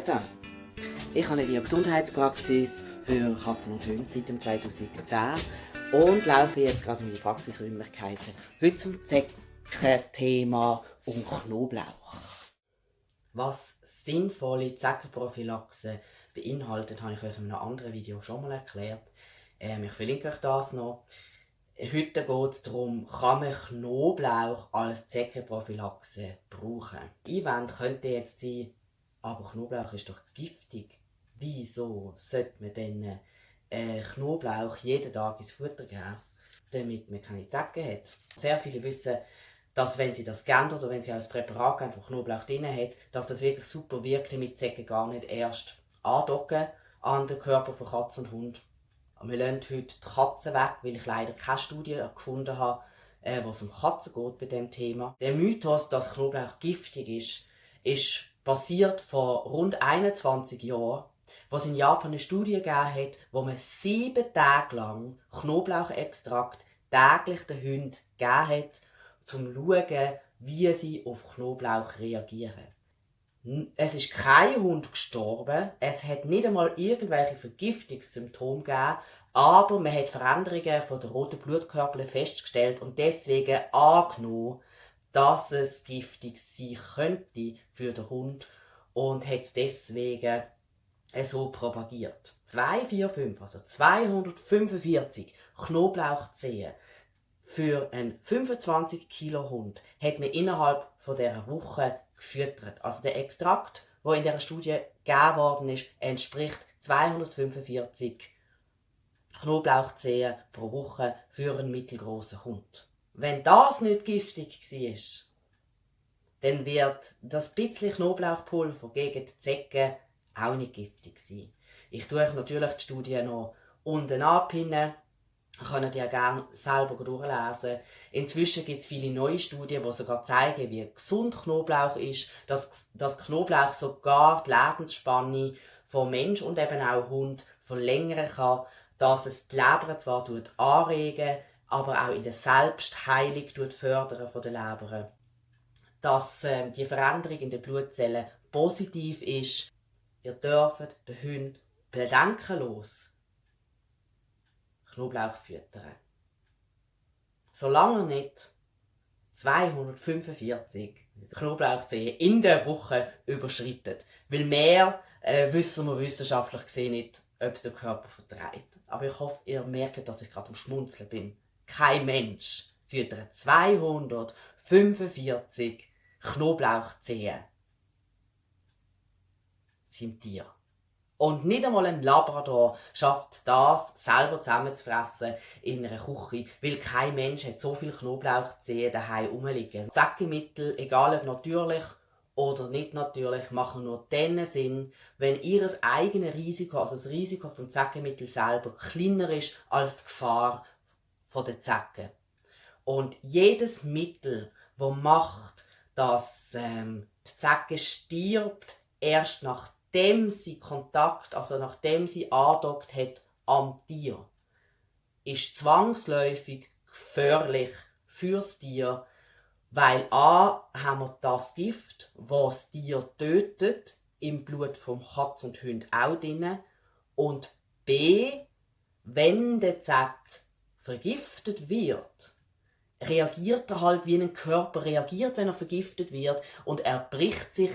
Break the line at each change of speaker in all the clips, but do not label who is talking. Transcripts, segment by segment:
Hallo zusammen. Ich habe die Gesundheitspraxis für Katzen und Hunde seit 2010 und laufe jetzt gerade in meine Praxisräumlichkeiten. Heute zum Zeckenthema und Knoblauch. Was sinnvolle Zeckenprophylaxe beinhaltet, habe ich euch in einem anderen Video schon mal erklärt. Ich verlinke euch das noch. Heute geht es darum, kann man Knoblauch als Zeckenprophylaxe brauchen. Einwand könnte jetzt sein, aber Knoblauch ist doch giftig. Wieso sollte man denn Knoblauch jeden Tag ins Futter geben, damit man keine Zecken hat? Sehr viele wissen, dass wenn sie das geben oder wenn sie als Präparat geben, wo Knoblauch drin hat, dass das wirklich super wirkt, damit Zecken gar nicht erst andocken an den Körper von Katze und Hund. Wir lassen heute die Katzen weg, weil ich leider keine Studie gefunden habe, wo es um Katzen geht bei diesem Thema. Der Mythos, dass Knoblauch giftig ist basiert vor rund 21 Jahren, wo es in Japan eine Studie gegeben hat, wo man 7 Tage lang Knoblauchextrakt täglich den Hunden gegeben hat, um zu schauen, wie sie auf Knoblauch reagieren. Es ist kein Hund gestorben, es hat nicht einmal irgendwelche Vergiftungssymptome gegeben, aber man hat Veränderungen von den roten Blutkörpern festgestellt und deswegen angenommen, dass es giftig sein könnte für den Hund und hat es deswegen so propagiert. 245, also 245 Knoblauchzehen für einen 25 Kilo Hund hat man innerhalb von dieser Woche gefüttert. Also der Extrakt, der in dieser Studie gegeben worden ist, entspricht 245 Knoblauchzehen pro Woche für einen mittelgroßen Hund. Wenn das nicht giftig war, dann wird das bisschen Knoblauchpulver gegen die Zecken auch nicht giftig sein. Ich tue euch natürlich die Studie noch unten anpinnen. Könnt ihr gerne selber durchlesen. Inzwischen gibt es viele neue Studien, die sogar zeigen, wie gesund Knoblauch ist, dass Knoblauch sogar die Lebensspanne von Mensch und eben auch Hund verlängern kann, dass es die Leber zwar anregen, aber auch in der Selbstheilung fördern von der Leber. Dass die Veränderung in den Blutzellen positiv ist. Ihr dürft den Hund bedenkenlos Knoblauch füttern. Solange er nicht 245 Knoblauchzehen in der Woche überschreitet. Weil mehr wissen wir wissenschaftlich gesehen nicht, ob es der Körper verträgt. Aber ich hoffe, ihr merkt, dass ich gerade am Schmunzeln bin. Kein Mensch füttert 245 Knoblauchzehen seinem Tier. Und nicht einmal ein Labrador schafft das, selber zusammenzufressen in einer Küche, weil kein Mensch hat so viel Knoblauchzehen daheim rumliegen. Zeckenmittel, egal ob natürlich oder nicht natürlich, machen nur dann Sinn, wenn ihr eigenes Risiko, also das Risiko vom Zeckenmittel selber, kleiner ist als die Gefahr der Zecken. Und jedes Mittel, das macht, dass die Zecke stirbt, erst nachdem sie Kontakt, also nachdem sie andockt hat am Tier, ist zwangsläufig gefährlich fürs Tier, weil A, haben wir das Gift, das das Tier tötet, im Blut vom Katz und Hund auch drin, und B, wenn der Zeck vergiftet wird, reagiert er halt, wie ein Körper reagiert, wenn er vergiftet wird, und er bricht sich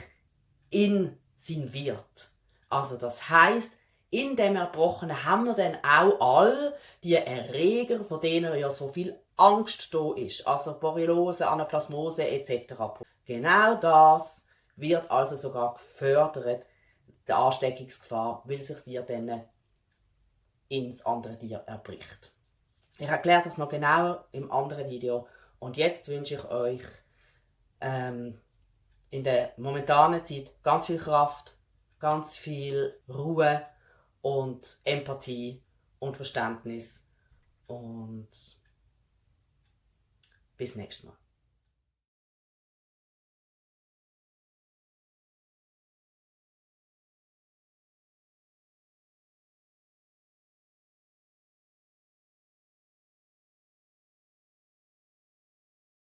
in sein Wirt. Also das heisst, in dem Erbrochenen haben wir dann auch all die Erreger, von denen ja so viel Angst da ist. Also Borreliose, Anaplasmose etc. Genau das wird also sogar gefördert, die Ansteckungsgefahr, weil sich das Tier dann ins andere Tier erbricht. Ich erkläre das noch genauer im anderen Video. Und jetzt wünsche ich euch in der momentanen Zeit ganz viel Kraft, ganz viel Ruhe und Empathie und Verständnis. Und bis nächstes Mal.